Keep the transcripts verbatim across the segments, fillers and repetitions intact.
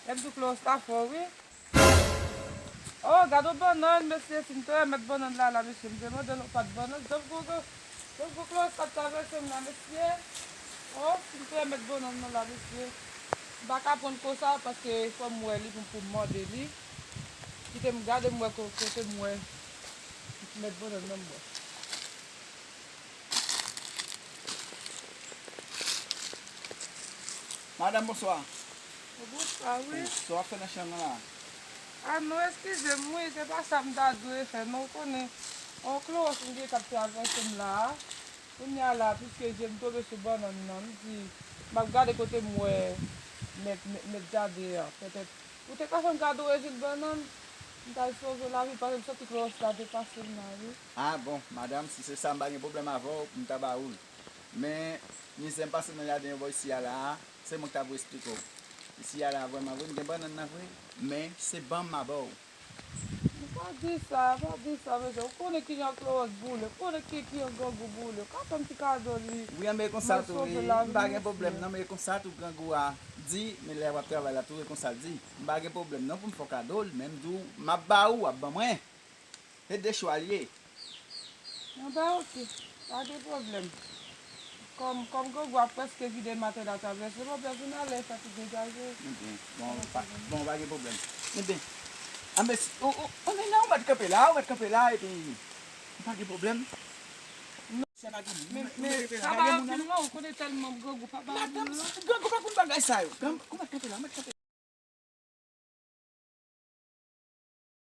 Mèt di Klowòs la fò, wi. Oh, gade yon bannann, mesye, si m te remèt bannann la, la, mesye, m te mande l yon pat bannann, jan gwo, jan gwo Klowòs la travèse m la, mesye. Oh, si m te remèt bannann nan la, mesye. M pa ka pran l konsa, paske fò m wè li pou, pou m mande li. Kite m gade m wè ko-, kote m wè. M mèt bannann nan m wè. Madanm, bonswa. Bonswa, wi. Sa w ap fè nan chanm nan la? A non, eskize m, wi, se pa sa m ta dwe fè, non, w konnen. On Klowòs m gen k ap travèse m la a. Kounye a la, piske je m tonbe sou bannann nan, m di, m ap gade kote m wè mèt, mèt, mèt jaden an. Petèt, ou te ka fè m kado rezin bannann, m t al sove lavi, paske m santi Klowòs la te pase m la, wi. A bon, madanm, si se sa, m pa gen pwoblèm avè w pou m ta ba ou l. Men, mizè m pase nan jaden yo bò isi a la a, se mwen ki ta pou esplike w. Isi a la a, vrèman vre, m gen bannann nan vre, men se ban m m a ba w. Pa di sa, pa di sa, mesye. Ou konnen kijan Klowòs boule, ou konnen ki, kijan grangou boule. Ou ka fè m ti kado li. Wi, anben e konsa tou, wi. M pa gen pwoblèm, non, men e konsa tou grangou a di, men lè w ap travay la tou, e konsa l di. M pa gen pwoblèm, non, pou m fè w kado l, men m di w, m ap ba ou, w ap ban mwen. Se de chwa l ye. Anben, oke. Pa gen pwoblèm. Kòm, kòm grangou a prèske vide maten nan travèse, bon, byen, vin ale, sa ki degaje. Ebyen, bon, pa, bon, pa gen pwoblèm. Ebyen, anben, si, ou, ou, anben, non, ou mèt kanpe la, ou mèt kanpe la, epi, pa gen pwoblèm. Men, men, sa pa anpil, non, ou konnen tèlman grangou pa ba moun, non. Grangou pa konn bagay sa yo. Grangou, ou mèt kanpe la, ou mèt kanpe la.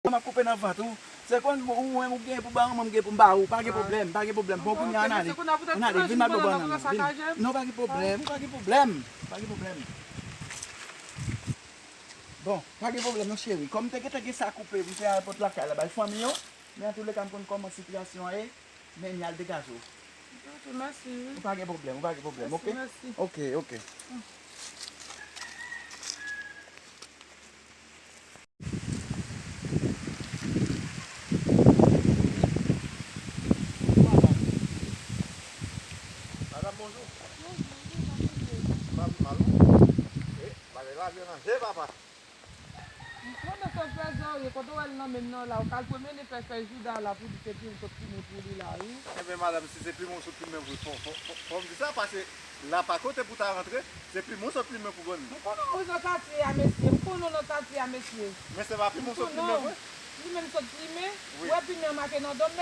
M ap koupe nan vant ou. Se konn ou menm ou gen pou ba mwen, mwen gen pou m ba ou. Pa gen pwoblèm, pa gen pwoblèm. Bon, kounye a, ann ale. Ann ale, vin m al ba w bannann nan. Vin. Non, pa gen pwoblèm, pa gen pwoblèm. Pa gen pwoblèm. Bon, pa gen pwoblèm non, cheri. Kòm m te gentan gen sa koupe, m te al pot lakay la bay fanmi yo. Men antouleka, m konn kòman sitiyasyon an ye. Men, m al degaje w. Ok, mèsi, wi. Ou pa gen pwoblèm, ou pa gen pwoblèm, ok? Mèsi, mèsi. Ok, ok. Madanm, bonjou. Bonjou, wi, sa konn ye. Sa pi mal, non? E, bagay la vye ranje, papa. M konnen se fè zò w ye, kote w wè l nan men m nan la, ou ka al pwomennen fè fèy jouda la pou di se plimen w sot plimen pou li la, wi. Enben, madanm, si se plimen w sot plimen pou li, fò, fò, fò, fò m di sa, paske la pa kote pou ta rantre, se plimen w sot plimen pou grann li. M konnen w nan katye a, mesye, m konnen w nan katye a, mesye. Men se pa plimen w sot plimen vre. Plimen m sot plimen, wi. Ou wè plimen an make nan do m,